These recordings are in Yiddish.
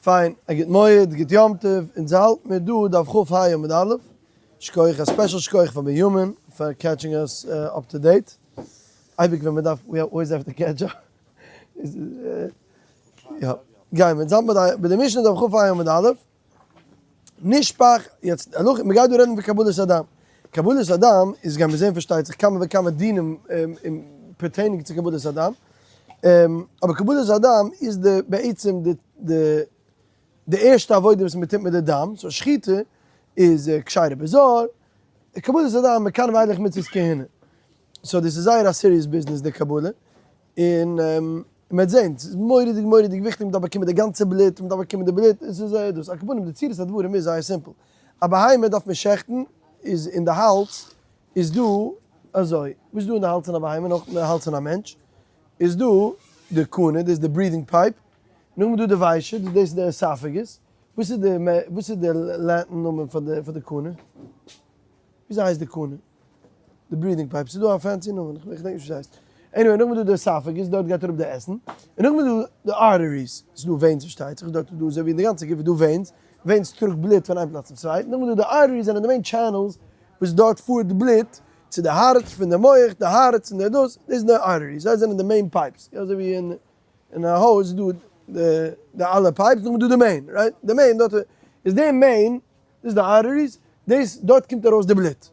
פיין, א גוט מועד, גוט יום טוב, אונז האלט מיר דא דף כ ה עמוד א', שכוח, א special שכוח פאר בנימין פאר catching us up to date, אייביג ווען מען דארף, we always have to catch up, יא, גיימער, אונז האלט מיר ביי די משנה דף כ ה עמוד א', נשפך, יעצט הלכה, מען גייט דא רעדן פון קבלת הדם, קבלת הדם איז גיימער זען פארשטייט זיך כמה וכמה דינים pertaining צו קבלת הדם, אבער קבלת הדם איז די בעצם די די די ערשטע עבודה וואס מען טוט מיט די דם, so שחיטה איז כשרה בזר, קבלת הדם מכאן ואילך מצות כהונה, so דאס איז זייער א serious business די קבלה, און מ'וועט זען, ס'איז מורא'דיג מורא'דיג וויכטיג, מ'דארף באקומען די גאנצע בלוט, מ'דארף באקומען די בלוט, עס איז זייער דאס, על כל פנים די צורת הדברים איז זייער simple, א בהמה דארף מען שעכטן, איז אין די האלז איז דא אזוי, וואס איז דא אין די האלז פון א בהמה נאך אין די האלז פון א מענטש, איז דא די קנה, דאס איז די breathing pipe, נאכדעם איז דא די ושט, דאס איז די esophagus, וואס איז די וואס איז די Latin נאמען פאר די פאר די קנה? וויאזוי הייסט די קנה? די breathing pipe, ס'איז דא א fancy נאמען, איך געדענק נישט ווי ס'הייסט. anyway, נאכדעם איז דא די esophagus, דארט גייט אראפ די עסן, און נאכדעם איז דא די arteries, ס'איז דא veins פארשטייט זיך, דארט איז דא אזוי ווי אין די גאנצע גוף איז דא veins, veins טראגט בלוט פון איין פלאץ צום צווייטן, נאכדעם איז דא די arteries זענען די main channels וואס דארט פארט די בלוט צו די הארץ פון די מח, די הארץ און די דאס, דאס זענען די arteries, זיי זענען די main pipes, יא אזוי ווי אין אין א הויז איז דא די די אלע pipes, נאכדעם איז דא די main, right? די main דארט איז די main, דאס איז די arteries, דאס דארט קומט ארויס די בלוט,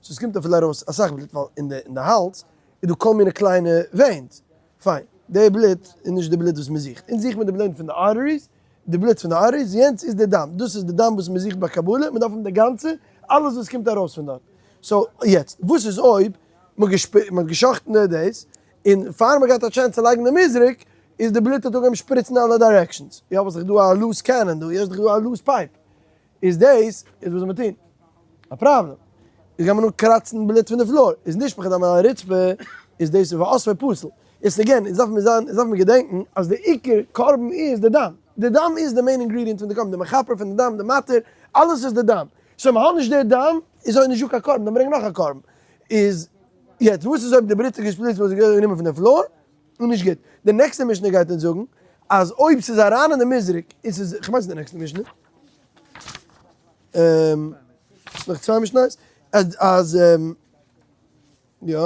so עס קומט אפילו ארויס אסאך בלוט ווייל אין די אין די האלז איז דא כל מיני קליינע veins, פיין, די בלוט איז נישט די בלוט וואס מען זוכט, אונז זוכט מען די בלוט פון די arteries, די בלוט פון די arteries, יענץ איז די דם, דאס איז די דם וואס מען זוכט ביי קבלה, מען דארף האבן די גאנצע, אלעס וואס קומט ארויס פון דארט. so יעצט, וואס איז אויב מען האט געשחט'ן די דאס, און פאר מען געהאט א chance צו לייגן די מזרק, איז די בלוט האט אנגעהויבן שפריצן אלע directions, יא וואס איז דא א loose cannon דא, יא איז דאך דא א loose pipe, איז דאס איז וואס זאל מען טון? א פראבלעם. איז גייט מען אן קראצן בלוט פון די floor, איז נשפך הדם על הרצפה, איז דאס ואספו פסול. יעצט again, איז דארף מען זיין, איז דארף מען געדענקן אז די עיקר קרבן איז די דם. די דם איז די main ingredient פון די קרבן, די מכפר פון די דם, די מתיר, אלעס איז די דם. so מען האט נישט די דם, איז אויך נישט דא קיין קרבן, דארף מען ברענגען נאך א קרבן. איז יעצט וואס איז אויב די בלוט איז געשפריצט וואס איז גענומען פון די floor? איז נישט גוט. די נעקסטע משנה גייט אונז זאגן אז אויב ס'איז אריין אין די מזרק און ס'איז, כ'מיין ס'איז די נעקסטע משנה, נאך צוויי משניות, אז אז יא,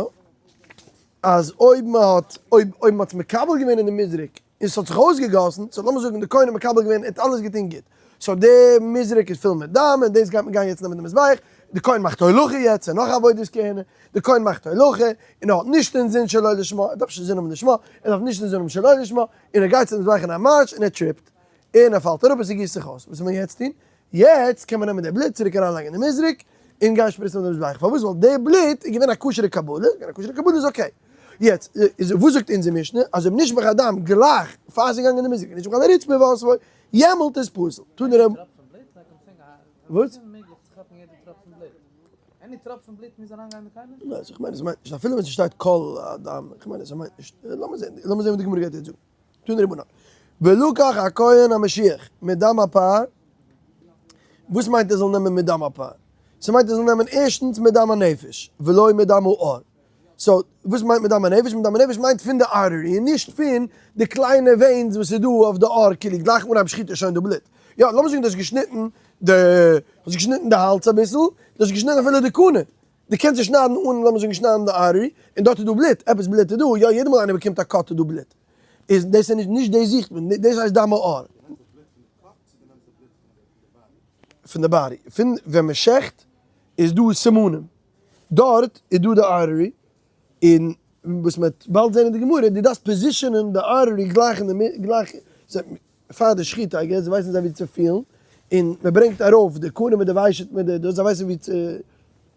אז אויב מ'האט, אויב אויב מ'האט עס מקבל געווען אין די מזרק און ס'האט זיך אויסגעגאסן, so לאמיר זאגן די כהן האט מקבל געווען, ער האט אלעס געטון גוט, so די מזרק איז פול מיט דם און דאס גייט מען גיין יעצט נעמען די מזבח, די כהן מאכט הולכה יעצט, ס'איז נאך עבודת כהונה, די כהן מאכט הולכה און ער האט נישט אינזין שלא לשמה, ער דארף נישט אינזין האבן לשמה, ער דארף נישט אינזין האבן שלא לשמה, און ער גייט צום מזבח אין א מארש און ער tripped, און ער פאלט אראפ און ס'גיסט זיך אויס, וואס זאל מען יעצט טון? יעצט קען מען נעמען די בלוט צוריק אריינלייגן אין די מזרק און גיין שפריצן אויף די מזבח, פארוואס? ווייל די בלוט איז געווען א כשר'ע קבלה, געווען א כשר'ע קבלה איז okay. יעצט איז וואס זאגט אונזער משנה? אז אויב נשפך הדם גלייך פאר ס'איז געגאנגען אין די מזרק, נשפך על הרצפה ואספו, יעמאלט איז פסול. טאר נאר וואס? ניין, איך מיין עס מיינט נישט, אפילו ווען ס'שטייט כל הדם, איך מיין עס מיינט נישט, לאמיר זען, לאמיר זען וואס די גמרא גייט יעצט זאגן. תנו רבנן. ולקח הכהן המשיח מדם הפר, וואס מיינט ער זאל נעמען מדם הפר? ס'מיינט ער זאל נעמען ערשטנס מדם הנפש, ולא מדם העור. so, וואס מיינט מדם הנפש? מדם הנפש מיינט פון די artery, און נישט פון די קליינע veins וואס איז דא אויף די עור, כאילו גלייך אנהייב שחיטה איז שוין דא בלוט. יא, לאמיר זאגן דו האסט געשניטן די, האסט געשניטן די האלז אביסל, דו האסט געשניטן אפילו די קנה, דו קענסט נישט שניידן אן לאמיר זאגן שניידן די artery, און דארט איז דא בלוט, עפעס בלוט איז דא, יא יעדע מאל איינער באקומט א cut איז דא בלוט. איז דאס איז נישט נישט דאס זוכט מען, דאס הייסט דם העור. פון די body, פון ווען מען שעכט איז דא סימנים, דארט איז דא די artery, און וואס מען וועט באלד זען אין די גמרא, דו דארפסט position ען די artery גלייך אין די גלייך פאר די שחיטה, I guess, ווייסן זיי ווי צו פילן, און מען ברענגט ארויף די קנה מיט די ושט מיט די דאס, זיי ווייסן ווי צו,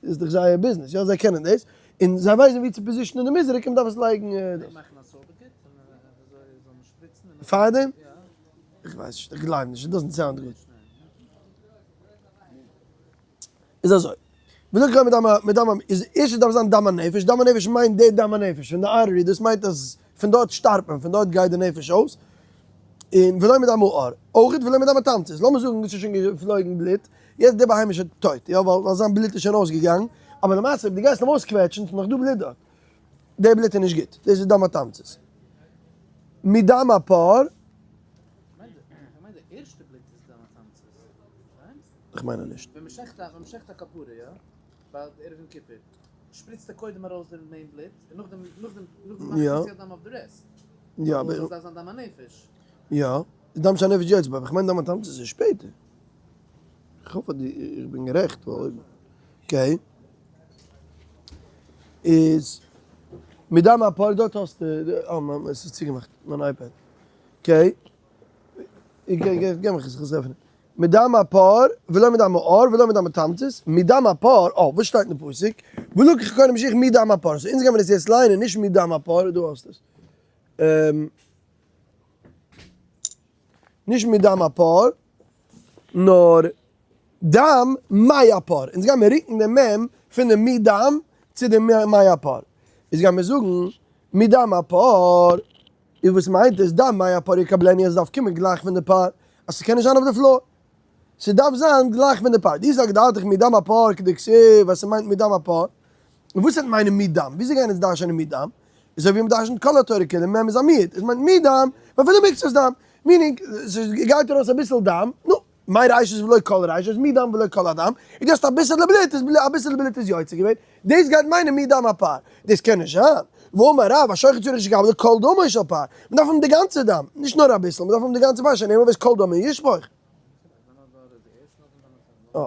איז דאך זייער ביזנעס, יא זיי קענען דאס, און זיי ווייסן ווי צו position ען די מזרק און מען דארף עס לייגן דאס. פארדעם? איך ווייס נישט, איך גלייב נישט, it doesn't sound good. איז אזוי, ולקח הכהן מדם מדם איז ערשט דארף זיין דם הנפש, דם הנפש מיינט די דם הנפש פון די artery, דאס מיינט אז פון דארט שטארבט מען, פון דארט גייט די נפש אויס, און ולא מדם העור, אויך ולא מדם התמצית, לאמיר זאגן עס איז שוין געפלויגן בלוט, יעצט די בהמה איז שוין טויט, יא ווייל זיין בלוט איז שוין אויסגעגאנגען, אבער למעשה אויב דו גייסט אים אויסקוועטשן איז נאך דא בלוט דארט, די בלוט איז נישט גוט, דאס איז דם התמצית. מדם הפר. איך מיין אז נישט. יא. יא אבער. יא. דם שהנפש יוצא בו, אבער איך מיין דם התמצית איז שפעטער. איך האף אז איך בין גערעכט ווייל אויב. okay. איז מדם הפר דארט האסטו אה עס איז צוגעמאכט מיין iPad. okay. געב מיך עס איך זאל עס עפענען. מדם הפר ולא מדם העור ולא מדם התמצית, מדם הפר, אה, וואס שטייט אין די פסוק? ולקח הכהן המשיח מדם הפר, so אונז גיימיר עס יעצט ליינען נישט מדם הפר, דא האסטו עס. נישט מדם הפר, נאר דם מהפר, אונז גיימיר רוקן די מ' פון די מדם צו די מהפר. איז גיימיר זאגן מדם הפר. איז וואס מיינט עס דם מהפר יקבלנו אז עס דארף קומען גלייך פון די פר, אז ס'קען נישט זיין אויף די floor, ס'דארף זיין גלייך פון די פר, דאס זאגט דעתך מדם הפר כדכתיב אז ס'מיינט מדם הפר, און וואס וועט מיינען מדם, וויאזוי גייען אונז דרש'ענען מדם, אזוי ווי מ'דרש'נט כל התורה כולה, מ' איז א מיעוט, עס מיינט מדם, ואפילו מקצת דם, meaning ס'גייט ארויס אביסל דם, נו, מאי ראשית ולא כל ראשית, מדם ולא כל הדם, און דו האסט אביסעלע בלוט, איז אביסעלע בלוט איז יוצא געווען, דאס גייט מיינען מדם הפר, דאס קען נישט זיין, ואמר רב, השוחט צריך שיקבל כל דמו של פר, מען דארף האבן די גאנצע דם, נישט נאר אביסל, מען דארף האבן די גאנצע פר, שנאמר ואת כל דמו ישפוך.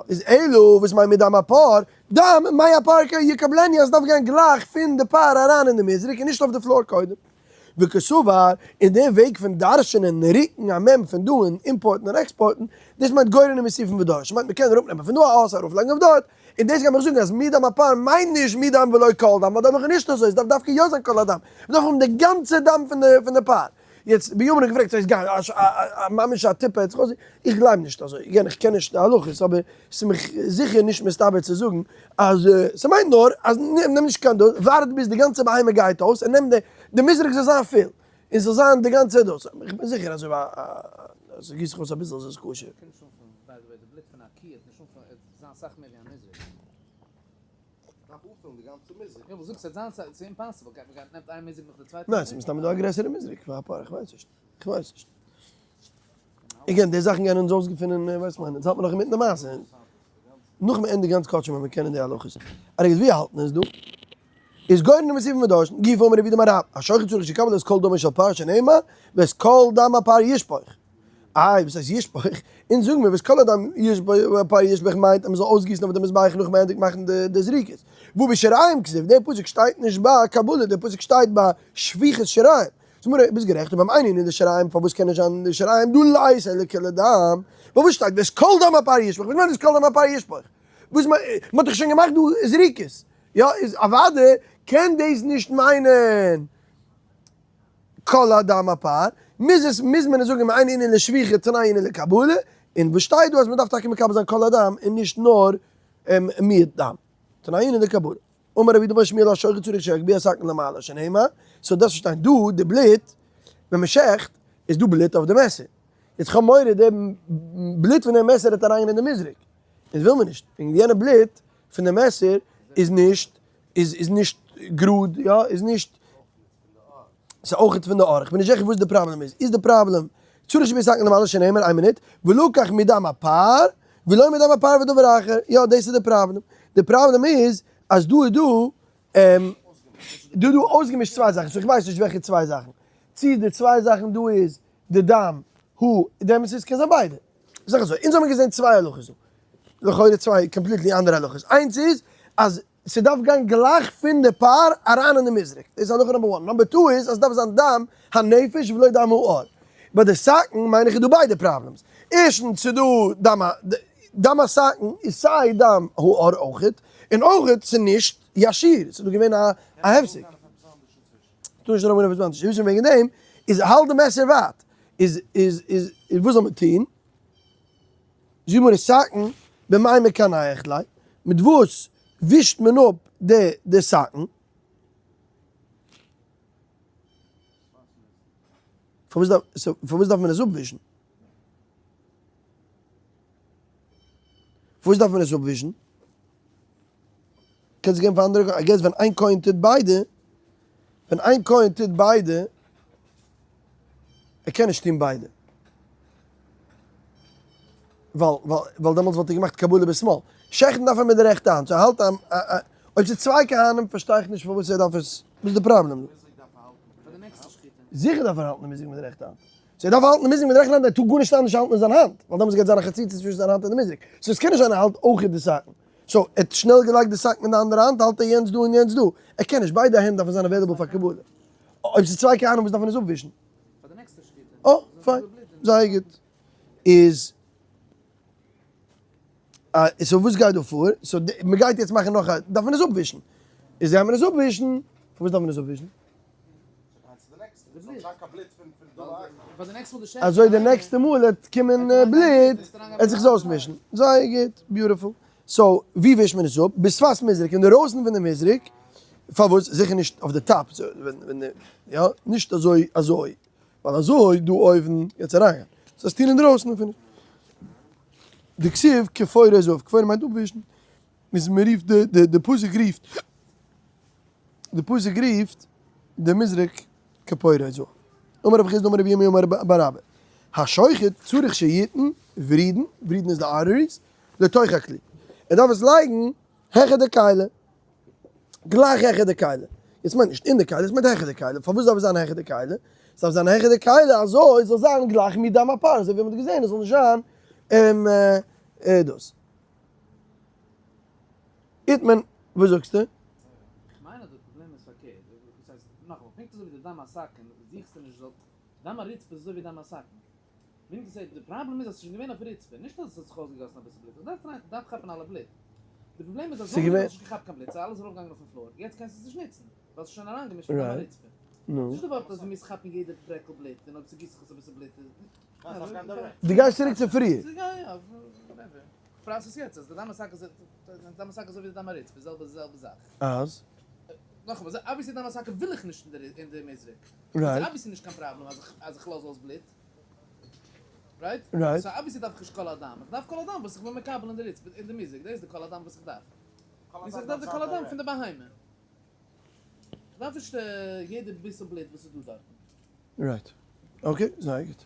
איז אלא וואס מיינט מדם הפר, דם מהפר יקבלנו אז ס'דארף גיין גלייך פון די פר אריין אין די מזרק און נישט אויף די floor קודם. וקסבר, און די וועג פון דרש'נען רוקן א מ' פון דא און אימפארטן און עקספארטן, דאס מיינט גורעין ומוסיפין ודורשין, מיינט מ'קען אראפנעמען פון דא א אות ארויפלייגן אויף דארט, און דאס גייט מיך זאגן אז מדם הפר מיינט נישט מדם ולא כל דם, ווייל דארט נאך איז נישט אזוי, עס דארף דווקא יא זיין כל הדם, מ'דארף האבן די גאנצע דם פון די פר. יעצט בנימין האט געפרעגט, ס'הייסט גיין א ממש א טיפה האט זיך אויס, איך גלייב נישט אזוי, again איך קען נישט די הלכות אבער ס'איז מיך זיכער נישט מסתבר צו זאגן אז ס'מיינט נאר אז נעם נישט קיין דאס, ווארט ביז די גאנצע בהמה גייט אויס און נעם די, די מזרק זאל זיין פול און ס'זאל זיין די גאנצע דאס, איך בין זיכער אז אויב א ס'גיסט זיך אויס אביסל איז עס כשר. ניין, ס'איז מסתמא דא א גרעסערע מזרק פאר א פאר, איך ווייס נישט. איך ווייס נישט. again, די זאכן גייען אונז אויסגעפינען, ווייסט מיין, אונז האלט מען נאך אינמיטן די מעשה. נאך מען ענדיגט גאנץ קדשים ווען מיר קענען די הלכות. ארגעץ ווי האלטן אונז דא? איז גורעין ומוסיפין ודורשין, גופא אמר רב יהודה אמר רב, השוחט צריך שיקבל את כל דמו של פר שנאמר, ואת כל דם הפר ישפוך. איי, וואס הייסט ישפוך? אונז זאגן מיר ואת כל הדם ישפוך הפר ישפוך מיינט אז מען זאל אויסגיסן אויף די מזבח נאך מען ענדיגט מאכן די זריקות. והא בשיריים כתיב, דער פסוק שטייט נישט ביי קבלה, דער פסוק שטייט ביי שפיכת שיריים. זאג מיר, ביסט גערעכט, אבער ביים ענין אין די שיריים, פארוואס קען נישט זיין די שיריים דא לית אלא כוליה דם? פארוואס שטייט ואת כל דם הפר ישפוך? וואס מיינט ואת כל דם הפר ישפוך? וואס מיינט, מען האט דאך שוין געמאכט דא זריקות. יא, איז אוודאי קען דאס נישט מיינען כל הדם הפר, מוז עס, מוז מען עס זאגן מאין ענין לשפיכה תנאי ענין לקבלה, און וואס שטייט דא אז מען דארף טאקע מקבל זיין כל הדם און נישט נאר מיעוט דם, תנאי ענין לקבלה. אמר רב יהודה אמר שמואל השוחט צריך שיגביה סכין למעלה שנאמר, so דאס שטיין דא די בלוט ווען מען שעכט איז דא בלוט אויף די מעסער, יעצט כ'האב מורא די בלוט פון די מעסער וועט אריינגיין אין די מזרק, דאס וויל מען נישט, וועגן יענע בלוט פון די מעסער איז נישט איז איז נישט גראד יא איז נישט ס'איז אויכעט פון די אור, כ'בין נישט זיכער וואס די פראבלעם איז, איז די פראבלעם צריך שיגביה סכין למעלה שנאמר איין מינוט, ולקח מדם הפר ולא מדם הפר ודבר אחר, יא דאס איז די פראבלעם, די פראבלעם איז אז דא איז דא דא איז דא אויסגעמישט צוויי זאכן, so איך ווייס נישט וועלכע צוויי זאכן, צו די צוויי זאכן דא איז די דם הוא, די אמת איז קען זיין ביידע, זאג אזוי, אונז האבן געזען צוויי הלכות דא, לכאורה צוויי completely אנדערע הלכות, איינס איז אז ס'דארף גיין גלייך פון די פר אריין אין די מזרק, דאס איז הלכה number one, number two איז אז ס'דארף זיין דם הנפש ולא דם העור, ביי די סכין מיין איך איז דא ביידע problems, ערשטנס ס'איז דא דם ה, דם הסכין איז סיי דם העור אויכעט, און אויכעט ס'איז נישט ישיר, ס'איז דא געווען א הפסק. טאר נישט ארויפגיין אויף עפעס אנדערש, וועגן דעם איז האלט די מעסער ווייט, איז איז איז וואס זאל מען טון? זאגט מיר סכין במאי מקנח ליה, מיט וואס ווישט מען אפ די די סכין? פארוואס דארף פארוואס דארף מען עס אפווישן? פארוואס דארף מען עס אפווישן? קענסט געבן פאר אנדערע, I guess ווען איין כהן טוט ביידע, ווען איין כהן טוט ביידע, ער קען נישט טון ביידע. ווייל ווייל ווייל דעמאלטס וואלט ער געמאכט קבלה בשמאל. שעכטן דארף ער מיט די רעכטע האנט, סאו ער האלט א א אויב ס'איז צוויי כהנים פארשטיי איך נישט פארוואס ער דארף עס, וואס איז די פראבלעם דא? זיכער דארף ער האלטן די מזרק מיט די רעכטע האנט. סאו ער דארף האלטן די מזרק מיט די רעכטע האנט, ער טאר גארנישט אנדערש האלטן אין זיין האנט, ווייל דעמאלטס גייט זיין א חציצה צווישן זיין האנט און די מזרק. סאו עס קען נישט זיין ער האלט אויך די סכין. סאו ער האט שנעל געלייגט די סכין אין די אנדערע האנט האלט ער יענץ דא און יענץ דא. ער קען נישט, ביידע הענט דארפן זיין available פאר קבלה. אויב ס'איז צוויי כהנים וואס דארפן עס אפווישן. אה, פיין. זייער גוט. איז סאו וואס גייט דא פאר? סאו מ'גייט יעצט מאכן נאך א, דארף מען עס אפווישן. איז גייט מען עס אפווישן, פארוואס דארף מען עס אפווישן? אזוי די נעקסטע מאל עט קומען בלוט עט זיך עס אויסמישן. זייער גוט, beautiful. סאו ווי ווישט מען עס אפ? בשפת מזרק, אינדערויסן פון די מזרק, פארוואס? זיכער נישט אויף די top, יא, נישט אזוי אזוי, ווייל אזוי דא אויבן גייט עס אריינגיין, סאו עס טון אינדרויסן פון דכתיב כפורי זהב, כפורי מיינט אפווישן, איז מען רופט די די פסוק רופט די פסוק רופט די מזרק כפורי זהב. אמר רב חסדא אמר רבי ירמי' אמר בר אבא, השוחט צריך שיתן ורידין, ורידין איז די arteries, לתוך הכלי, ער דארף עס לייגן העכער די כלי, גלייך העכער די כלי, יעצט מיינט נישט אין די כלי, עס מיינט העכער די כלי, פארוואס דארף עס זיין העכער די כלי? עס דארף זיין העכער די כלי אזוי עס זאל זיין גלייך מיט דם הפר, אזוי ווי מען האט געזען עס זאל נישט זיין דאס. איתמר, וואס זאגסטו? איך מיין אז די פראבלעם איז פארקערט, דאס הייסט, נאכאמאל, פונקט אזוי ווי די דם הסכין זוכסטו נישט זאל, דם הרצפה איז אזוי ווי דם הסכין, פונקט אזוי, די פראבלעם איז אז ס'איז שוין געווען אויף רצפה, נישט אז עס האט זיך אויסגעגאסן אביסל בלוט, איך דארף טרייען, דארף כאפן אלע בלוט, די פראבלעם איז אז זאל האט נישט געכאפט קיין בלוט, ס'איז אלעס ארויפגעגאנגען אויפן floor, יעצט קענסטו עס נישט נוצן, ווייל ס'איז שוין אריינגעמישט מיט דם הרצפה. ס'איז נישט די ווארט אז דו מוזט כאפן יעדע ברעקל בלוט, און אויב ס'גיסט זיך אויס אביסל בלוט איז. דו גייסט צוריק צו פריער. פראסעס יעצט אז די דם הסכין איז דם הסכין אזוי ווי די דם הרצפה די זעלבע זעלבע זאך. אז? נאכאמאל obviously דם הסכין וויל איך נישט אין די מזרק. right. obviously נישט קיין פראבלעם אז איך אז איך לאז אויס בלוט. right? right. סאו obviously דארף איך נישט כל הדם. איך דארף כל הדם וואס איך בין מקבל אין די רצפה אין די מזרק. דאס איז די כל הדם וואס איך דארף. און איך דארף די כל הדם פון די בהמה. איך דארף נישט יעדע ביסל בלוט וואס איז דא דארטן. right. okay, זייער גוט.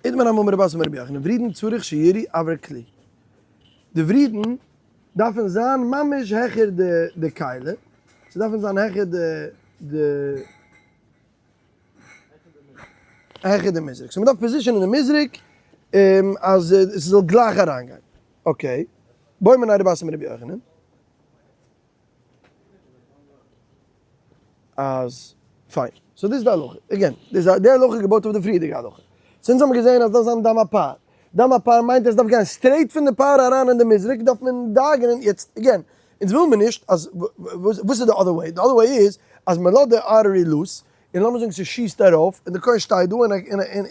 איתמר אמר רבי אסי אמר רבי יוחנן, ורידין צריך שיראו אויר כלי. די ורידין דארפן זיין ממש העכער די די כלי, ס'דארפן זיין העכער די די העכער די מזרק. סאו מ'דארף position ען די מזרק אז ס'זאל גלייך אריינגיין. okay. בעא מיניה רבי אסי מרבי יוחנן. אז פיין. סאו דאס איז די הלכה. again, דאס איז די הלכה געבויט אויף די פריערדיגע הלכה. סאו אונז האבן געזען אז דארף זיין דם הפר. דם הפר מיינט עס דארף גיין straight פון די פר אריין אין די מזרק דארף מען דאגה'נען יעצט again, אונז וויל מיר נישט אז וואס איז די other way? די other way איז אז מען לאזט די artery loose און לאמיר זאגן ס'שיסט ארויף און די כהן שטייט דא און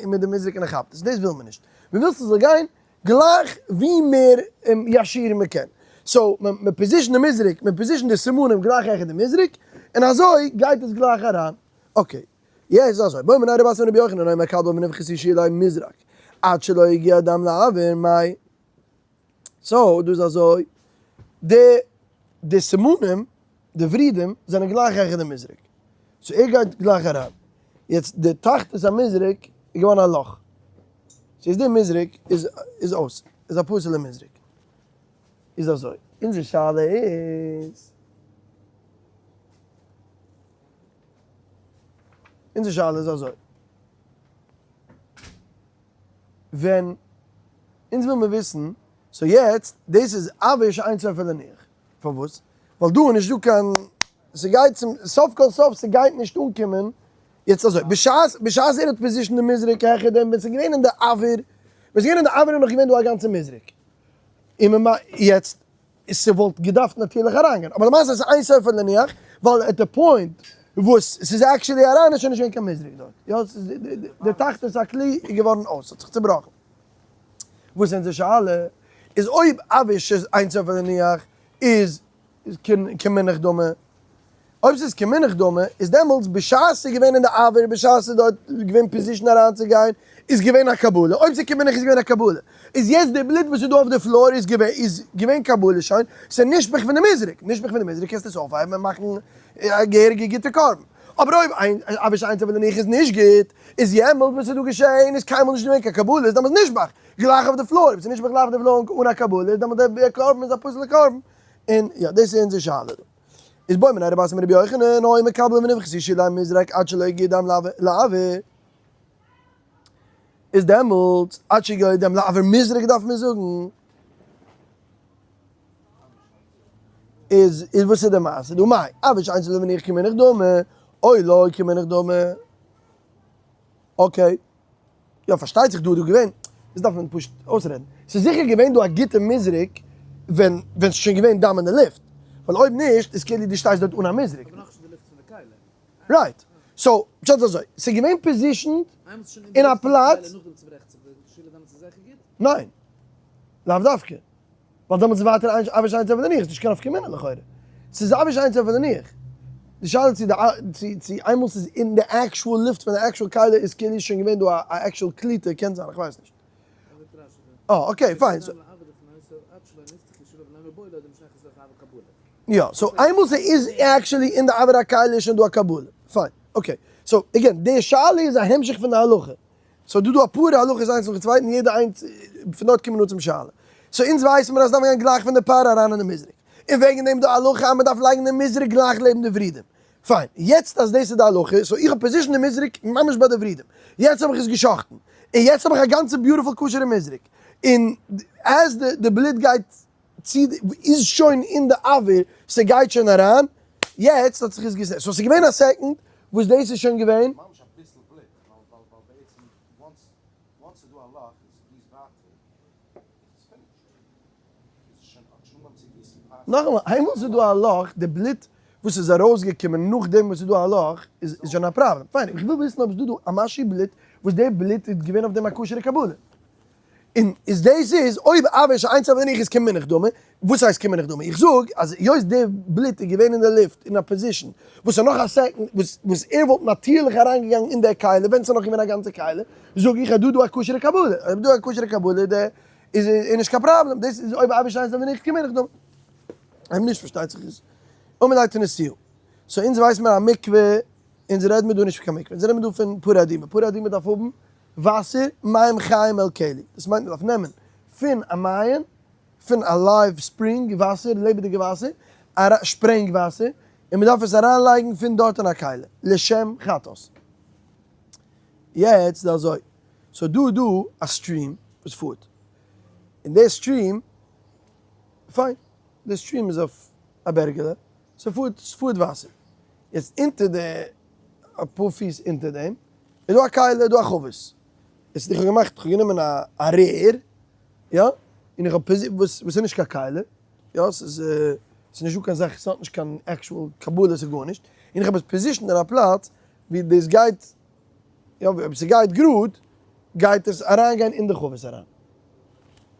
מיט די מזרק און ער כאפט עס. דאס וויל מען נישט. מען וויל ס'זאל גיין גלייך ווי מער ישיר מען קען. סאו מען position ט די מזרק, מען position ט די סימנים גלייך העכער די מזרק, און אזוי גייט עס גלייך אריין. okay, יעצט איז אזוי, בעא מיניה רבי אסי מרבי יוחנן היה מקבל ונפחת ישיר מזרק, עד שלא הגיע דם לאויר, מאי. סאו דא איז אזוי, די די סימנים, די ורידים, זענען גלייך העכער די מזרק. סאו ער גייט גלייך אריין. יעצט די תחתית המזרק איז געווארן א לאך. סאו יעצט די מזרק איז איז אויס. איז א פסול'ע מזרק. איז אזוי. אונזער שאלה איז. אונזער שאלה איז אזוי. ווען אונז וויל מיר וויסן, סאו יעצט דאס איז אויר שאין סופו להניח, פארוואס? ווייל דא איז נישט דא קיין, ס'גייט צום סוף כל סוף ס'גייט נישט אנקומען, יעצט אזוי, בשעת בשעת ער האט position ט די מזרק העכער דעם ווען ס'איז געווען אין די אויר, ווען ס'איז געווען אין די אויר איז נאך געווען דא א גאנצע מזרק, און יעצט ס'וואלט געדארפט נאטירליך אריינגיין, אבער למעשה איז אין סופו להניח, ווייל at the point וואס ס'איז actually אריין איז שוין נישט געווען קיין מזרק דארט, יא, די תחתית הכלי איז געווארן אויס, ס'האט זיך צובראכן. וואס איז אונזער שאלה? איז אויב אויר שאין סופו להניח איז כמונח דמי, אויב ס'איז כמונח דמי, איז דעמאלטס בשעת ס'איז געווען אין די אויר, בשעת ס'איז דארט געווען position אריינצוגיין, איז געווען א קבלה, אויב ס'איז כמונח איז געווען א קבלה, איז יעצט די בלוט וואס איז דא אויף די floor איז געווען איז געווען קבלה שוין, ס'איז נשפך פון די מזרק, נשפך פון די מזרק קענסטו עס אויפהייבן און מאכן א געהעריגע גוטע קרבן. אבער אויב איין אויר שאין סופו להניח איז נישט גוט, איז יעמאלט וואס איז דא געשעהן איז קיינמאל נישט געווען קיין קבלה, איז דעמאלטס נשפך גלייך אויף די floor, אויב ס'איז נשפך גלייך אויף די floor אן א קבלה איז דעמאלט דער קרבן איז א פסול'ע קרבן, און יא דאס איז אונזער שאלה דא. איז בעא מיניה רב אסי מרבי יוחנן, היו מקבלין ונפחתו שולי מזרק עד שלא יגיע דם לאויר. איז דעמאלטס עד שיגיע דם לאויר מזרק דארף מען זאגן. איז איז וואס איז די מעשה דא מאי אויר שאין סופו להניח כמונח דמי או לא כמונח דמי okay יא פארשטייט זיך דא איז דא געווען דאס דארף מען פשוט אויסרעדן ס'איז זיכער געווען דא א גוטע מזרק ווען ווען ס'איז שוין געווען דם אין די לופט ווייל אויב נישט איז כאילו דו שטייסט דארט אן א מזרק. right so פשט איז אזוי ס'איז געווען positioned אין א פלאץ. ניין לאו דווקא. ווייל דעמאלטס איז ווייטער איין אויר שאין סופו להניח, נישט קיין נפקא מינה לכאורה. ס'איז אויר שאין סופו להניח. די שאלה איז צו די צו צו איינמאל ס'איז אין די actual לופט פון די actual כלי איז כאילו שוין געווען דא א actual קליטה, קען זיין, איך ווייס נישט. אה okay פיין. יא, so איינמאל ס'איז actually אין די אויר הכלי איז שוין דא א קבלה. פיין, okay. so again, די שאלה איז א המשך פון די הלכה. so דא דא אפאר הלכות איינס נאכן צווייטן יעדע איינס פון דארט קומען אן צום שאלה. so אונז ווייסן מיר אז דארף מען גיין גלייך פון די פרה אריין אין די מזרק. און וועגן דעם די הלכה אז מען דארף לייגן די מזרק גלייך לעבן די ורידים. פיין. יעצט אז דאס איז די הלכה, so איך האב positioned די מזרק ממש ביי די ורידים. יעצט האב איך עס גע'שחט'ן. און יעצט האב איך א גאנצע beautiful כשר'ע מזרק. און as די בלוט גייט צו איז שוין אין די אוויר, ס'גייט שוין אריין, יעצט האט זיך עס געזעצט. so ס'איז געווען א second וואס דאס איז שוין געווען. ממש אביסל בלוט, ווייל ווייל ווייל בעצם once once ס'איז דא א לאך און ס'גיסט ווייטער איז עס finished. איז עס שוין האט שוין אנגעהויבן צו גיסן פאר ס'איז נאכאמאל, איינמאל ס'איז דא א לאך, די בלוט וואס איז ארויסגעקומען נאכדעם וואס ס'איז דא א לאך, איז איז שוין א פראבלעם. פיין, איך וויל וויסן אויב ס'איז דא דא א משהו בלוט וואס די בלוט איז געווען אויף דעם א כשר'ע קבלה. און איז דאס איז אויב אויר שאין סופו להניח איז כמונח דמי, וואס הייסט כמונח דמי? איך זאג אז היות די בלוט איז געווען אין די לופט אין א position וואס איז נאך א second וואס וואס ער וואלט נאטירליך אריינגעגאנגען אין די כלי ווען ס'איז נאך געווען א גאנצע כלי, זאג איך אז דא דא א כשר'ע קבלה, אויב דא א כשר'ע קבלה די איז איז נישט קיין פראבלעם, דאס איז אויב אויר שאין סופו להניח כמונח דמי. אויב נישט פארשטייט זיך איז אמר ליה תניתוה. so אונז ווייסן מיר א מקווה, אונז רעדן מיר דא נישט פון קיין מקווה, אונז רעדן מיר דא פון פרה אדומה, פרה אדומה דארף האבן וואסער, מים חיים אל כלי, דאס מיינט מען דארף נעמען פון א מעיין, פון א live spring וואסער, לעבעדיגע וואסער, שפרענג וואסער, און מען דארף עס אריינלייגן פון דארט אין א כלי, לשם חטאת. יעצט איז אזוי, ס'איז דא דא א stream וואס פארט, און די stream, פיין, די stream איז אויף א בערגעלע, ס'פארט, ס'פארט וואסער, יעצט אונטער די, אפאר פיס אונטער דעם, איז דא א כלי, איז דא א חבית. איז איך האב געמאכט, איך האב גענומען א א רער, יא, און איך האב פאזי וואס וואס איז נישט קיין כלי, יא, ס'איז ס'איז נישט דא קיין זאך, ס'האט נישט קיין actual קבלה, ס'איז גארנישט, און איך האב עס positioned אין א פלאץ ווי דאס גייט, יא, אויב ס'גייט גראד, גייט עס אריינגיין אין די חבית אריין.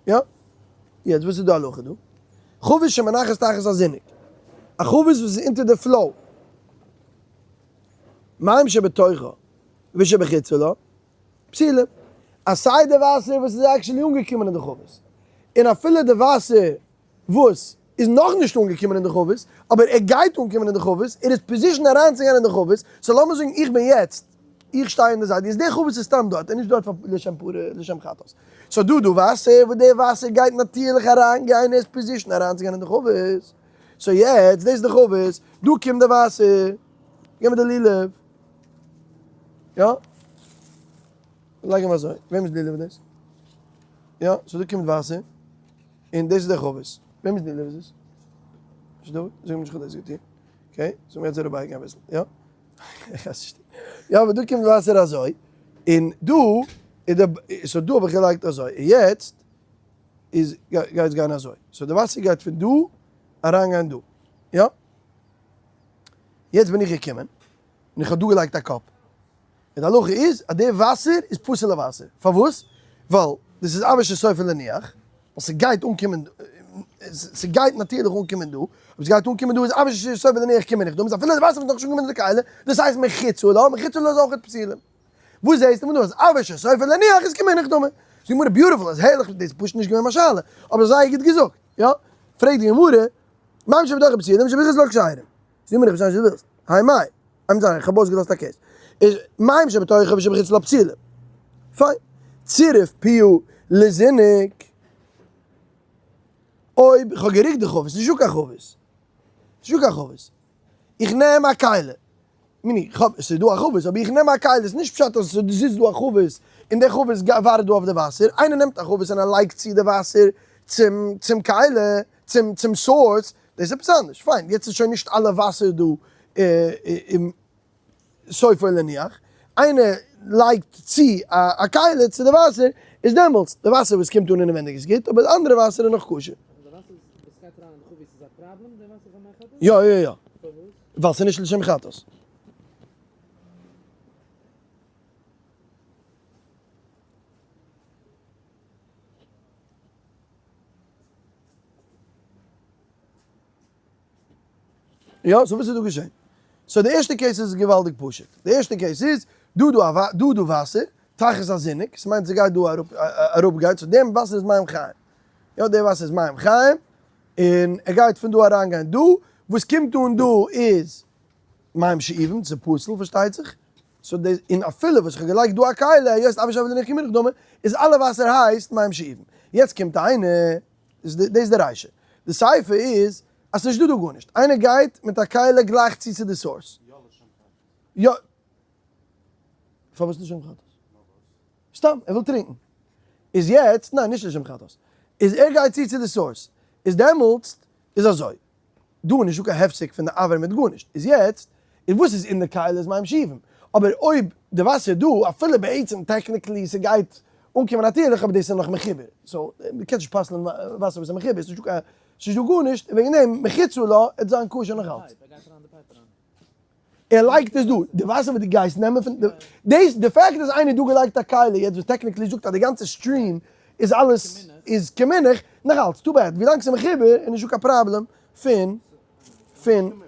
יא? יעצט וואס איז די הלכה דא? חבית שמונחת תחת הזינוק. א חבית וואס איז אונטער די flow. מים שבתוכה ושבחוצה לה, פסולים. אז סיי די וואסער וואס איז actually אנגעקומען אין די חבית, און אפילו די וואסער וואס איז נאכנישט אנגעקומען אין די חבית, אבער ער גייט אנקומען אין די חבית, ער איז positioned אריינצוגיין אין די חבית, so לאמיר זאגן איך בין יעצט, איך שטיי אין די זייט, יעצט די חבית איז סתם דארט, ער איז נישט דארט פאר לשם פרה, לשם חטאת. so דא דא וואסער, וואס די וואסער גייט נאטירליך אריינגיין, ער איז positioned אריינצוגיין אין די חבית. so יעצט, דאס איז די חבית, דא קומט די וואסער, גיב מיר די לולב. יא? לייג אים אזוי, וועמענס לולב איז דאס? יא, so דא קומט וואסער, און דאס איז די חבית. וועמענס לולב איז דאס? נישט דא? זאג מיר נישט איך האב דאס געטון. okay, so מיר יעצט אריבערגיין אביסל, יא? איך ווייס נישט. יא, אבער דא קומט וואסער אזוי, און דא איז די, so דא האב איך געלייגט אזוי, און יעצט איז גייט עס גיין אזוי. so די וואסער גייט פון דא אריינגיין דא. יא? יעצט בין איך געקומען און איך האב דא געלייגט א cup. און די הלכה איז אז די וואסער איז פסול'ע וואסער. פארוואס? ווייל דאס איז אויר שסופו להניח, ווייל ס'גייט אנקומען, ס'גייט נאטירליך אנקומען דא, אויב ס'גייט אנקומען דא איז אויר שסופו להניח קומען נישט דא, איז אפילו די וואסער וואס איז נאכנישט אנגעקומען אין די כלי, דאס הייסט מחוצה לה, מחוצה לה איז אויך פסולים. וואס זעהסטו פון דא אז אויר שסופו להניח איז כמונח דמי? זאגט די גמרא beautiful, איז הערליך, דאס איז פשוט נישט געווען מיין שאלה, אבער זייער גוט געזאגט, יא? פרעגט די גמרא, מים שבתוכה פסולים שבחוצה לה כשרים. זאגט די גמרא איך פארשטיי נישט וואס דו ווילסט, האי מאי? I'm sorry, איך האב אויסגעלאזט א case. איז מים שבתוכה ושבחוץ לה פסולים. פיין. צירף פיה לזינוק. אויב איך האב גערוקט די חבית, נישטא קיין חבית. נישטא קיין חבית. איך נעם א כלי. מיני, איך האב, עס איז דא א חבית, אבער איך נעם א כלי, עס איז נישט פשט אז עס זיצט דא א חבית, און די חבית ווארט דא אויף די וואסער. איינער נעמט א חבית און ער לייגט צו די וואסער צום צום כלי, צום צום source, דאס איז עפעס אנדערש. פיין, יעצט איז שוין נישט אלע וואסער דא סופו להניח, איינער לייגט צו א כלי צו די וואסער, איז דעמאלטס די וואסער וואס קומט אן אינעווענדיג איז גוט, אבער די אנדערע וואסער איז נאך כשר. יא יא יא, ווייל ס'איז נישט לשם חטאת. יא, so וואס איז דא געשען? so די ערשטע case איז געוואלדיג פשוט. די ערשטע case איז, דא דא א דא דא וואסער, תחת הזינוק, ס'מיינט ס'גייט דא אראפ אראפגיין, so דעם וואסער איז מים חיים. יא, די וואסער איז מים חיים, און ער גייט פון דא אריינגיין דא, וואס קומט אן דא איז מים שאובים, ס'איז פסול פארשטייט זיך, so דאס, און אפילו וואס איך האב געלייגט דא א כלי, היות אויר שאובים להניח כמינח דמי, איז אלע וואסער הייסט מים שאובים. יעצט קומט איינער, דאס איז די רישא. די סיפא איז אז ס'נישט דא דא גארנישט. איינער גייט מיט א כלי גלייך צו צו די source. יא. פארוואס לשם חטאת? סתם, ער וויל טרינקן. איז יעצט, ניין נישט לשם חטאת. איז ער גייט צו צו די source. איז דעמאלטס איז אזוי. דא איז נישטא קיין הפסק פון די אויר מיט גארנישט. איז יעצט, איז וואס איז אין די כלי איז מים שאובים. אבער אויב די וואסער דא, אפילו בעצם technically ס'גייט אנקומען נאטירליך אבער דאס איז נאך מחובר. so, מ'קען נישט פסל'ן וואסער וואס איז מחובר, ס'נישטא קיין, ס'נישטא גארנישט, און וועגן דעם מחוצה לה עט זיין כשר נאך אלץ. ער לייגט עס דא, די וואסער וואס דו גייסט נעמען פון די, דאס, די fact אז איינער האט דא געלייגט א כלי יעצט וואס technically זאגט אז די גאנצע stream איז אלעס איז כמינח, נאך אלץ, too bad, ווילאנג ס'איז מחובר איז נישטא קיין פראבלעם פון פון,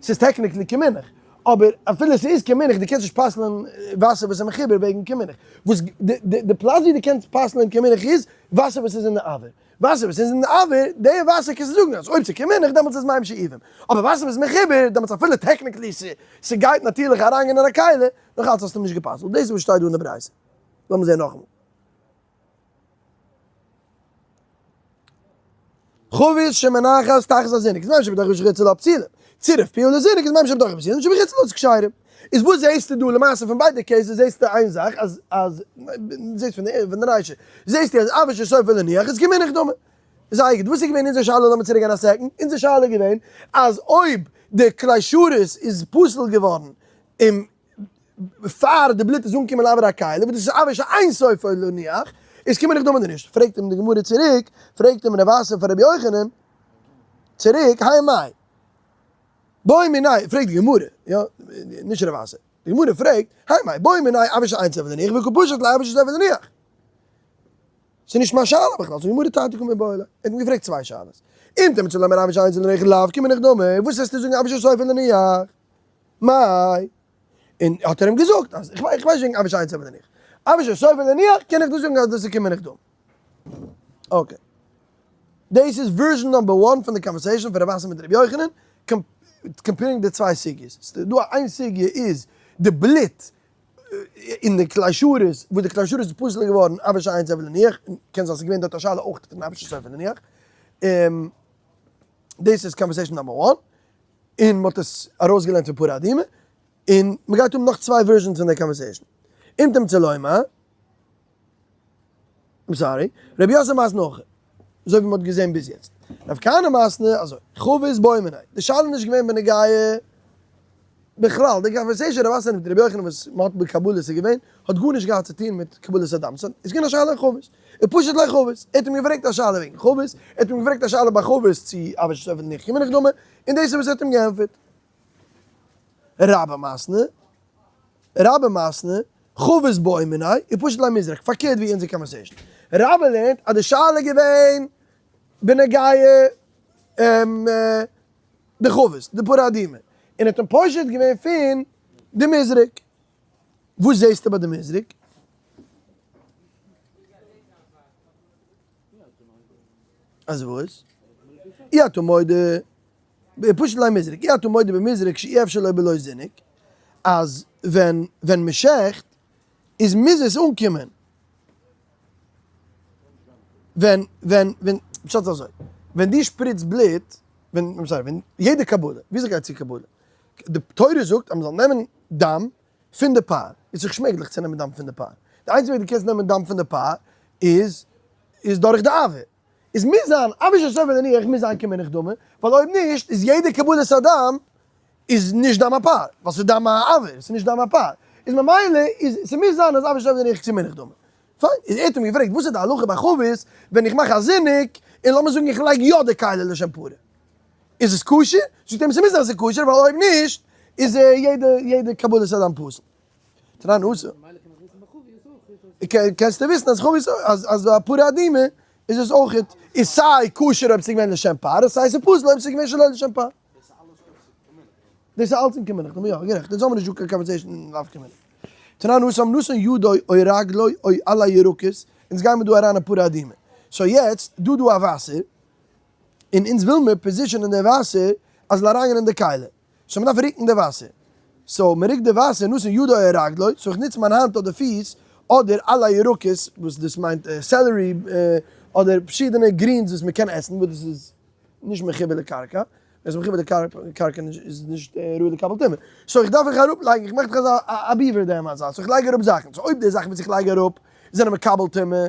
ס'איז technically כמינח, אבער אפילו ס'איז כמינח דו קענסט נישט פסל'ען וואסער וואס איז מחובר וועגן כמינח, וואס די פלאץ ווי דו קענסט פסל'ען כמינח איז וואסער וואס איז אין די אויר. וואסער וואס איז אין די אויר, די וואסער קענסטו זאגן אז אויב ס'כמינח דעמאלטס איז מים שאובים, אבער וואסער וואס איז מחובר, דעמאלטס אפילו technically ס'גייט נאטירליך אריינגיין אין א כלי, נאך אלץ האסטו נישט גע'פסל'ט, דאס איז וואס שטייט דא אין די ברייתא. לאמיר זען נאכאמאל. חבית שמונחת תחת הזינוק איז מים שבתוכה ושבחוצה לה פסולים, צירף פיה לזינוק איז מים שבתוכה פסולים שבחוץ לה איז כשרים. איז וואס זעהסטו דא למעשה פון ביידע cases זעהסטו איין זאך אז אז זעהסט פון די פון די רישא זעהסטו אז אויר שסופו להניח איז כמינח דמי. זייער גוט וואס איז געווען אונזער שאלה לאמיר צוריק גיין א second אונזער שאלה איז געווען אז אויב די כלי שרת איז פסול געווארן און פאר די בלוט איז אנגעקומען לאויר הכלי וואס דאס איז אויר שאין סופו להניח איז כמינח דמי אדער נישט פרעגט אים די גמרא צוריק פרעגט אים רב אסי פאר רבי יוחנן צוריק האי מאי בעא מיניה, פרעגט די גמרא, יא, נישט רב אסי, די גמרא פרעגט, האי מאי, בעא מיניה אויר שאין סופו להניח וקא פשט ליה אויר שסופו להניח. ס'איז נישט מיין שאלה בכלל, זאגט די גמרא תרתי קמיבעיא ליה, ער האט אים געפרעגט צוויי שאלות, אם תמצא לומר אויר שאין סופו להניח לאו כמינח דמי, וואס וועסטו זאגן אויר שסופו להניח? מאי? און האט ער אים געזאגט אז איך ווייס וועגן אויר שאין סופו להניח, אויר שסופו להניח קען איך דיר זאגן אז דאס איז כמינח דמי. okay. דאס איז version number one פון די conversation פון רב אסי מיט רבי יוחנן, comparing די צוויי סוגיות. ס'איז דא איין סוגיא איז די בלוט אין די כלי שרת, וואס די כלי שרת איז פסול געווארן אויר שאין סופו להניח, קען זיין ס'איז געווען דארט א שאלה אויך פון אויר שסופו להניח. דאס איז conversation number one, און מ'האט עס ארויסגעלערנט פון פרה אדומה, און מ'גייט האבן נאך צוויי versions פון די conversation. אם תמצא לומר. I'm sorry, רבי יוסף מתני הכי, אזוי ווי מ'האט געזען ביז יעצט. רב כהנא מתני, אזוי, חבית בעא מיניה. די שאלה איז נישט געווען בנוגע בכלל, די conversation רב אסי מיט רבי יוחנן וואס מ'האט בקבלה איז געווען, האט גארנישט געהאט צו טון מיט קבלת הדם, ס'איז געווען א שאלה אין חבית. ופשט ליה חבית, ער האט אים געפרעגט א שאלה וועגן חבית, ער האט אים געפרעגט א שאלה ביי חבית צו אויר שסופו להניח כמינח דמי, און דאס איז וואס ער האט אים געענטפערט. רבה מתני, רבה מתני, חבית בעא מיניה, ופשט ליה מזרק, פארקערט ווי אונזער conversation. רבה לערנט אז די שאלה איז געווען בנוגע די חבית, די פרה אדומה, און האט אים פושט געווען פון די מזרק. וואס זעסטו ביי די מזרק? אז וואס? אי אתה מודה. פשוט ליה מזרק, אי אתה מודה במזרק שאי אפשר לו בלא זינוק, אז ווען ווען מ'שעכט איז מוז עס אנקומען. ווען ווען ווען פשט איז אזוי, ווען דו שפריצט בלוט, ווען I'm sorry, ווען יעדע קבלה, וויאזוי גייט צו קבלה? די תורה זאגט אז מ'זאל נעמען דם פון די פר, איז זיך שמעגליך צו נעמען דם פון די פר, די איינציגע וועג דו קענסט נעמען דם פון די פר איז איז דורך די אויר, איז מוז זיין אויר שסופו להניח מוז זיין כמונח דמי, ווייל אויב נישט איז יעדע קבלת הדם איז נישט דם הפר, ווייל ס'איז דם האויר, ס'איז נישט דם הפר, איז ממילא איז ס'מוז זיין אז אויר שסופו להניח כמונח דמי. פיין, איז ער האט אים געפרעגט וואס איז די הלכה ביי חבית ווען איך מאך א זינוק און לאמיר זאגן איך לייג יא די כלי לשם פרה, איז עס כשר? זאגט ער אים ס'מוז זיין ס'איז כשר ווייל אויב נישט איז יעדע יעדע קבלת הדם פסול. תנן התם. קענסטו וויסן אז חבית אז אז א פרה אדומה איז עס אויכעט איז סיי כשר אויב ס'איז געווען לשם פר און סיי ס'איז פסול אויב ס'איז געווען שלא לשם פר. דאס איז אלץ אין כמנח יא גערעכט אונז האבן נישט דא קיין conversation אין לאו כמנח. תנן התם נתן ידו או רגלו או עלי ירקות, אונז גיימער דא אריין אין פרה אדומה. so יעצט דא דא א וואסער, און אונז וויל מיר position ען די וואסער אז זאל אריינגיין אין די כלי. so מ'דארף רוקן די וואסער. so מ'רוקט די וואסער נתן ידו או רגלו, so איך נוץ מיין האנט אדער פיס, אדער עלי ירקות, וואס דאס מיינט celery, אדער פארשידענע greens וואס מ'קען עסן, וואס דאס איז נישט מחובר לקרקע, ווען ס'איז מחובר לקרקע איז נישט ראוי לקבל טומאה. so איך דארף איך אראפלייגן, איך מאך דאך אזא א beaver dam אזא, so איך לייג אראפ זאכן, so אויב די זאכן וואס איך לייג אראפ זענען מקבל טומאה,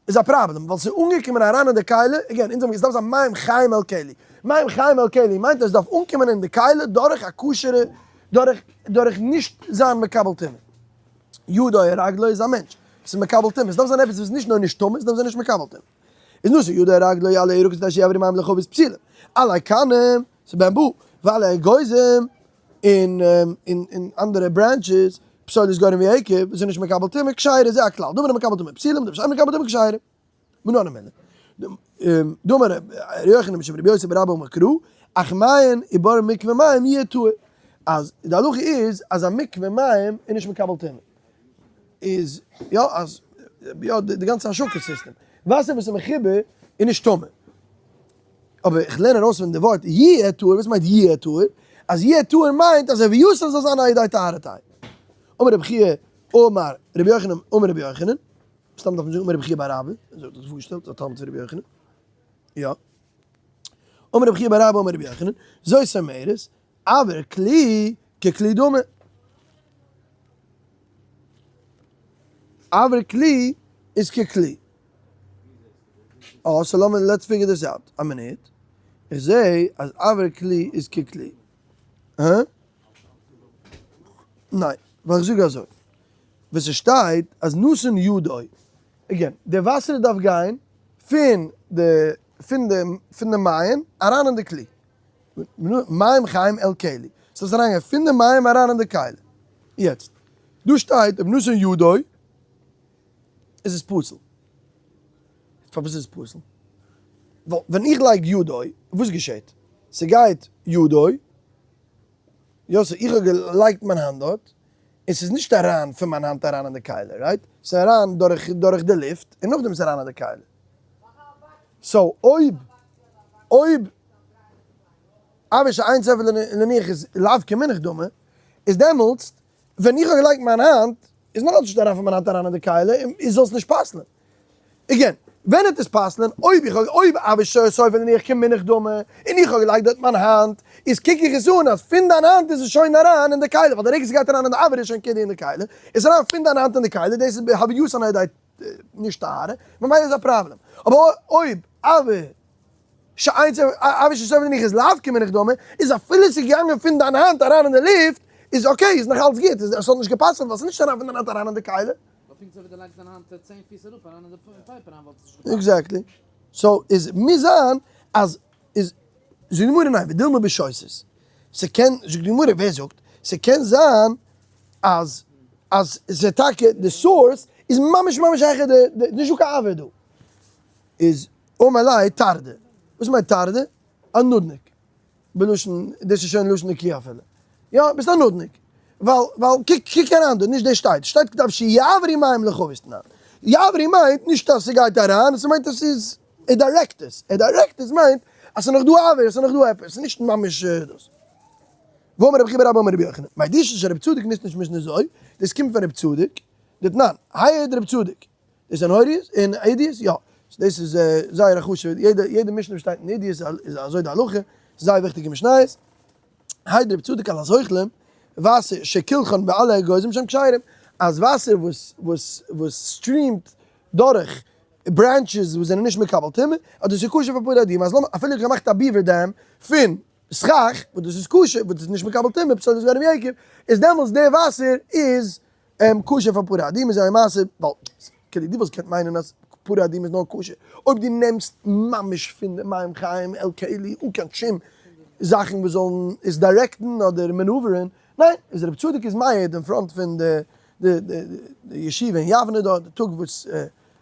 איז א פראבלעם, ווייל ס'איז אנגעקומען אריין אין די כלי, again, אונז האבן געזאגט ס'דארף זיין מים חיים אל כלי, מים חיים אל כלי מיינט אז עס דארף אנקומען אין די כלי דורך א כשר'ע, דורך דורך נישט זיין מקבל טומאה. ידו רגלו איז א מענטש, ס'איז מקבל טומאה, ס'דארף זיין עפעס וואס איז נישט נאר נישט טמא, ס'דארף זיין נישט מקבל טומאה. איז נתן ידו רגלו עלי ירקות כדי שיעברו מים לחבית פסולים, עלי כנים, ס'איז bamboo, ועלי אגוזים, און און אנדערע branches, פסולת גורן ויקב, וואס איז נישט מקבל טומאה, כשרה, זה הכלל, דבר המקבל טומאה פסולים, דבר שאין מקבל טומאה כשרה. מנא הני מילי. דאמר ר' יוחנן משום רבי יוסי בר אבא אמר קרא, אך מעיין ובור מקווה מים יהיה טהור. אז די הלכה איז אז א מקווה מים איז נישט מקבל טומאה. איז יא אז יא די גאנצע השקה סיסטעם. וואסער וואס איז מחובר איז נישט טמא. אבער איך לערן ארויס פון די ווארט יהיה טהור, וואס מיינט יהיה טהור? אז יהיה טהור מיינט אז הווייתן זאל זיין על ידי טהרתי'. אמר רבי חייא אמר רבי יוחנן אמר רבי יוחנן, סתם דארף מען זאגן אמר רבי חייא בר אבא, אזוי האט ער זיך פארגעשטעלט, א תלמיד פון רבי יוחנן. יא. אמר רבי חייא בר אבא אמר רבי יוחנן, זאת אומרת, אויר כלי ככלי דמי. אויר כלי איז ככלי. אה, so לאמיר, let's figure this out. א מינוט. איך זע אז אויר כלי איז ככלי. הא? ניין, ווייל איך זאג אזוי. וואס עס שטייט אז נתן ידו. again, די וואסער דארף גיין פון די, פון די, פון די מעיין אריין אין די כלי. מים חיים אל כלי. ס'דארף אריינגיין פון די מים אריין אין די כלי. יעצט, דא שטייט אויב נתן ידו איז עס פסול. פארוואס איז עס פסול? ווייל ווען איך לייג ידו, וואס געשעט? ס'גייט ידו, יא so איך האב געלייגט מיין האנט דארט, און ס'איז נישט אריין פון מיין האנט אריין אין די כלי, right? ס'איז אריין דורך דורך די לופט, און נאכדעם איז אריין אין די כלי. so אויב אויב אויר שאין סופו להניח איז לאו כמונח דמי, איז דעמאלטס ווען איך האב געלייגט מיין האנט, איז נאך אלץ נישט אריין פון מיין האנט אריין אין די כלי, און איך זאל עס נישט פסל'ען. again, ווען וועט עס פסל'ען? אויב איך האב, אויב אויר שסופו להניח כמונח דמי, און איך האב געלייגט דארט מיין האנט, איז קוק איך עס אן אז פון דיין האנט איז עס שוין אריין אין די כלי, ווייל די רגע ס'גייט אריין אין די אויר איז שוין כאילו אין די כלי, איז אריין פון דיין האנט אין די כלי, דאס איז בהווייתן על ידי נישט טהרה, ממילא איז א פראבלעם. אבער אויב אויר שאין אויר שסופו להניח איז לאו כמונח דמי, איז אפילו ס'איז געגאנגען פון דיין האנט אריין אין די לופט, איז okay, איז נאך אלץ גוט, עס האט נישט גע'פסל'ט ווייל ס'איז נישט אריין פון דיין האנט אריין אין די כלי. ווייל פונקט אזוי ווי דו לייגסט דיין האנט 10 פיס אראפ אריין אין די pipe אריין וואלט עס נישט גע'פסל'ט. exactly. so איז מוז זיין אז איז זאגט די גמרא ניין ודילמא בשותת. ס'קען, זאגט די גמרא ווער זאגט? ס'קען זיין אז אז ס'איז טאקע די source איז ממש ממש העכער די די נישט דא קיין אויר דא. איז אמר ליה טרדא. וואס מיינט טרדא? א נודניק. בלשון, דאס איז שוין לשון נקי אפילו. יא, ביסט א נודניק. ווייל, ווייל, קוק, קוק אריין דא, נישט דאס שטייט. שטייט כתב שיעברו מים לחבית תנן. יעברו מיינט נישט אז ס'גייט אריין, ס'מיינט אז ס'איז, ער direct עס. ער direct עס מיינט. אז ס'איז נאך דא אויר, ס'איז נאך דא עפעס, ס'איז נישט ממש דאס. ואמר רבי חייא בר אבא אמר רבי יוחנן, מאי דישא של רבי צדוק נישט נישט משנה זוי, דאס קומט פון רבי צדוק, דתנן, העיד רבי צדוק, דאס אין הוריות? אין עדיות? יא. דאס איז זייער א חשוב'ע, יעדע יעדע משנה וואס שטייט אין עדיות איז אזוי די הלכה, זייער וויכטיגע משניות. העיד רבי צדוק על הזוחלים, וואסער שקילחן בעלי אגוזים שהם כשרים, אז וואסער וואס וואס וואס stream ט דורך branches וואס זענען נישט מקבל טומאה, אז דאס איז כשר פאר פרה אדומה, אז לאמיר אפילו איך געמאכט א beaver dam פון סכך, וואס דאס איז כשר, וואס דאס איז נישט מקבל טומאה, פסולת גרם יקב, איז דעמאלטס די וואסער איז כשר פאר פרה אדומה איז א מעשה, ווייל כאילו דו וואלסט געקענט מיינען אז פרה אדומה איז נאר כשר אויב דו נעמסט ממש פון די מים חיים אל כלי אן קיין שום זאכן וואס זאלן עס direct ן אדער maneuver ען, ניין, איז רב צדוק איז מעיד אין front פון די די ישיבה אין יבנה דארט די טאג וואס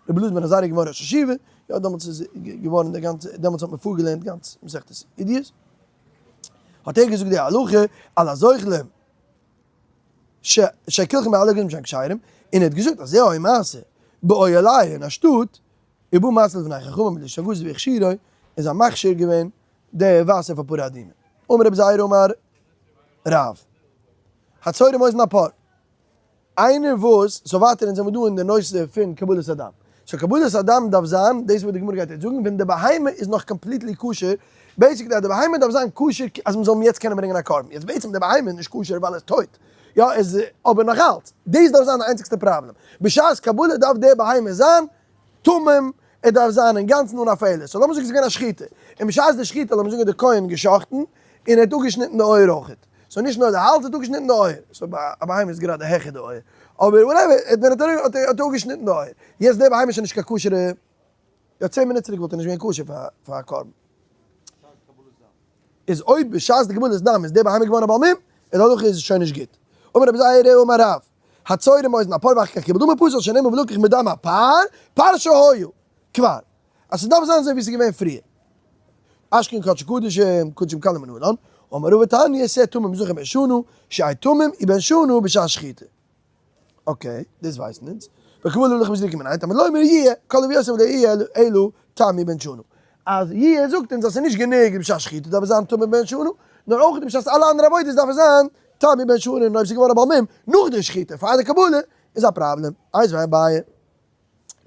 רבי אלעזר בן עזריה איז געווארן ראש ישיבה, יא דעמאלטס איז געווארן די גאנצע, דעמאלטס האט מען פארגעלערנט גאנץ מסכת עדיות, האט ער געזאגט די הלכה על הזוחלים. שקילחן בעלי אגוזים שהן כשרים, און ער האט געזאגט אז זה היה מעשה באוהליה אין א שטאט, ובא מעשה לפני חכמים לשגות והכשירו, איז א מכשיר געווען די וואסער פאר פרה אדומה. אמר רבי זירא אמר רב, הצורם אוזן הפר, איינער וואס, so ווייטער אונז זעמיר דא אין די נושא פון קבלת הדם, so קבלת הדם דארף זיין, דאס וואס די גמרא גייט יעצט זאגן, ווען די בהמה איז נאך completely כשר, basically אז די בהמה דארף זיין כשר אז מ'זאל אים יעצט קענען ברענגען א קרבן, יעצט בעצם די בהמה איז נישט כשר ווייל ער איז טויט, יא איז אבער נאך אלץ, דאס דארף זיין די איינציגסטע פראבלעם, בשעת קבלה דארף די בהמה זיין תמים, ער דארף זיין אינגאנצן אן א פעלער, so לאמיר זאגן ס'איז געווען א שחיטה, און בשעת די שחיטה לאמיר זאגן האט די כהן גע'שחט'ן, און ער האט אפגעשניטן די אויער אויכעט, so נישט נאר די האלז ער האט אפגעשניטן די אויער, so ביי א בהמה איז גראדע העכער די אויער, אבער whatever, ווען ער האט האט ער אפגעשניטן די אויער, יעצט די בהמה איז שוין נישט קיין כשר'ע, יא 10 מינוט צוריק וואלט ער נישט געווען כשר פאר א קרבן. איז אויב בשעת די קבלת דם איז די בהמה געווארן א בעל מום, איז די הלכה איז שוין נישט גוט. אמר רבי זירא אמר רב, הצורם אוזן הפר ואחר כך קיבל דמו פסול שנאמר ולקח מדם הפר, פר שהיה, כבר. אז ס'דארף זיין אזוי ווי ס'איז געווען פריער. אשכון קדשי קדשים, קדשים קלים מנלן, אמר רבא תניא שה תמים זכר בן שנה, שיהא תמים ובן שנה בשעת שחיטה. okay, דאס ווייסן אונז. וקבלה הלכה בזריקה מנין, תלמוד לומר יהיה, כל אבי יוסף לא יהיה אלא תם ובן שנה. אז יהיה זאגט אונז אז ס'איז נישט גענוג בשעת שחיטה דארף עס זיין תם ובן שנה, נאר אויך בשעת אלע אנדערע עבודות דארף עס זיין תם ובן שנה, און אויב ס'איז געווארן א בעל מום נאך די שחיטה פאר די קבלה איז א פראבלעם. איתיביה אביי. רבי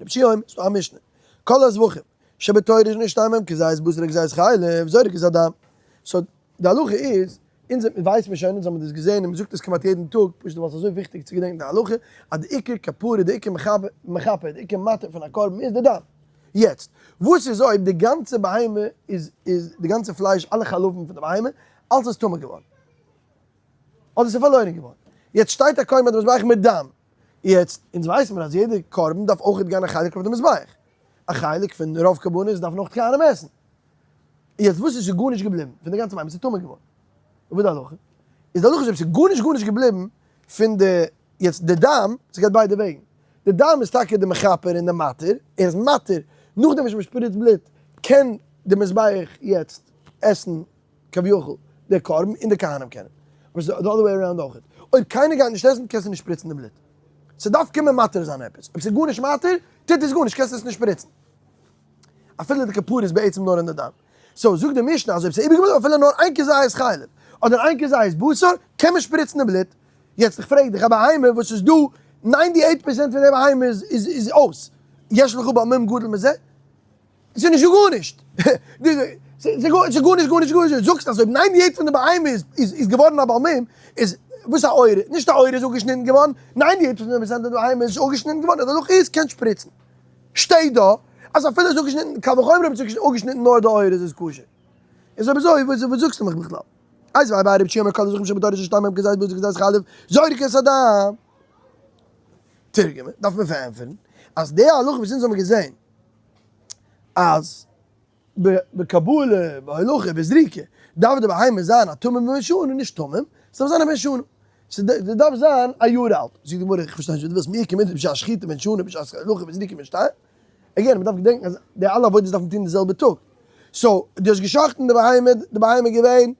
יהושע אומר, ס'דא א משנה, כל הזבחים שבתורה שנשתיים בהם כזית בשר וכזית חלב, זורק את הדם. so די הלכה איז, אונז ווייסט מען שוין, אונז האבן דאס געזען און מ'זאגט עס כמעט יעדן טאג, פשוט ווייל ס'איז אזוי וויכטיג צו געדענקען די הלכה, אז די עיקר כפרה, די עיקר מכפר, די עיקר מתיר פון א קרבן איז די דם. יעצט, וואס איז אויב די גאנצע בהמה איז, איז די גאנצע פלייש, אלע חלבים פון די בהמה, אלס איז טמא געווארן? אדער ס'איז פארלוירן געווארן? יעצט שטייט א כהן ביי די מזבח מיט דם, יעצט, אונז ווייסן מיר אז יעדע קרבן דארף אויכעט גיין א חלק אויף די מזבח. א חלק פון רוב קרבנות דארף נאך כהנים עסן. יעצט וואס איז גארנישט געבליבן פון די גאנצע בהמה? ס'איז טמא געווארן. וואס איז די הלכה? איז די הלכה אז אויב ס'איז גארנישט גארנישט געבליבן פון די, יעצט די דם, ס'גייט ביידע וועגן. די דם איז טאקע די מכפר און די מתיר, ער איז מתיר, נאכדעם וואס מ'שפריצט בלוט קען די מזבח יעצט עסן כביכול דער קרבן און די כהנים קענען. אבער ס'איז די other way around אויכעט. אויב קיינער גייט נישט עסן קענסטו נישט שפריצן די בלוט. ס'דארף קומען מתיר זיין עפעס. אויב ס'איז גארנישט מתיר, טוט עס גארנישט, קענסטו עס נישט שפריצן. אפילו די כפרה איז בעצם נאר אין די דם. so זאגט די משנה אז אויב ס'איז איבערגעבליבן אפילו נאר איין כזית חלב אדער איין כזית בשר קען מען שפריצן די בלוט. יעצט איך פרעג דיך, א בהמה וואס איז דא ninety eight percent פון די בהמה איז איז אויס, יש לך בעל מום גדול מזה? ס'איז נישטא גארנישט. ס'איז גארנישט גארנישט גארנישט. זאגסט אז אויב ninety eight פון די בהמה איז געווארן א בעל מום, איז וואס א עור? נישט א עור איז אפגעשניטן געווארן, ninety eight percent פון די בהמה איז אפגעשניטן געווארן, די הלכה איז קענסט שפריצן. שטייט דא אז אפילו איז אפגעשניטן, קל וחומר אויב איז אפגעשניטן נאר די עור איז עס כשר. איז אויב אזוי וואס זאגסטו מיך בכלל? איתיביה אביי רבי יהושע אומר כל הזבחים שבתורה שנשתיים בהם כזית בשר וכזית חלב, זורק את הדם. תרגמה, דארף מען פארענטפערן אז די הלכה וואס אונז האבן געזען אז בקבלה, בהולכה, בזריקה, דארף די בהמה זיין א תמים ובן שנה, נישט תמים, ס'דארף זיין א בן שנה. ס'דארף זיין א יאר אלט. זאגט די גמרא, איך פארשטיי נישט וואס דו ווילסט, מי איכא בשעת שחיטה בן שנה, בשעת הולכה בזריקה בן שתיים? again, מ'דארף געדענקן אז די אלע עבודות דארף מען טון די זעלבע טאג. so, דו האסט גע'שחט'ן די בהמה, די בהמה איז געווען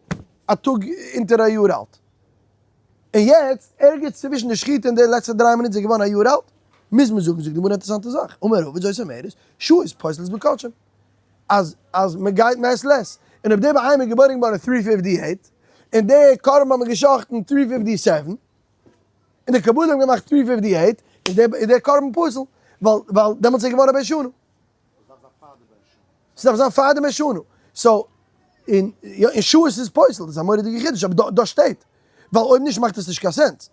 א טאג אונטער א יאר אלט. און יעצט, ערגעץ צווישן די שחיטה און די לעצטע 3 מינוט איז ער געווארן א יאר אלט. מוז מען זאגן, זאגט די גמרא אינטערעסאנטע זאך, אמר רבא זאת אומרת, שעות פוסלות בקדשים, אז אז מען גייט מעת לעת, און אויב די בהמה איז געבוירן געווארן three fifty eight, און די קרבן האט מען געשחט'ן three fifty seven, און די קבלה האט געמאכט three fifty eight, איז די איז דער קרבן פסול, ווייל ווייל דעמאלטס איז ער געווארן א בן שנה. ס'דארף זיין פאר די בן שנה. so, אין יא אין שעות איז פסול, דאס איז א מורא'דיגע חידוש, אבער דא דא שטייט, ווייל אויב נישט מאכט עס נישט קיין sense.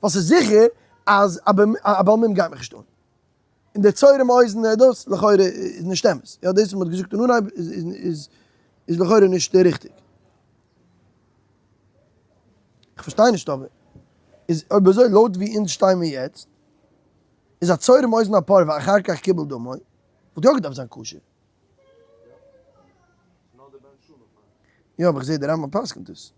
ווייל ס'איז זיכער אז א בעל מום גייט מיך נישט אן. און די צורם אוזן איז דאס לכאורה איז נישט אמת. יא דאס וואס מ'האט געזאגט אין אנהייב איז איז איז לכאורה נישט ריכטיג. איך פארשטיי נישט אבער איז אויב אזוי לויט ווי אונז שטיי מיר יעצט איז א צורם אוזן הפר ואחר כך קיבל דמו וואלט יא געדארפט זיין כשר. יא אבער איך זעה די רמב ם פסק'נט עס.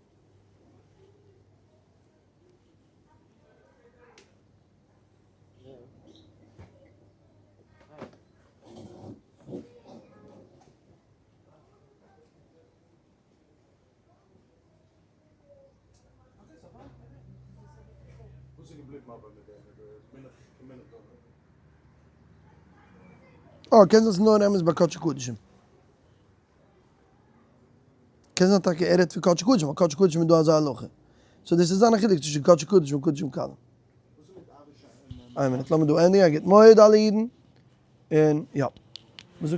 אה, קען זיין ס'איז נאר אמת ביי קדשי קדשים. קען זיין טאקע ער רעדט פון קדשי קדשים, ווייל קדשי קדשים איז דא אזא הלכה. so דאס איז זיין א חילוק צווישן קדשי קדשים און קדשים קלים. איין מינוט, לאמיר דא ענדיגן, א גוט מועד אלע אידן, און יא. וואס זאגסטו?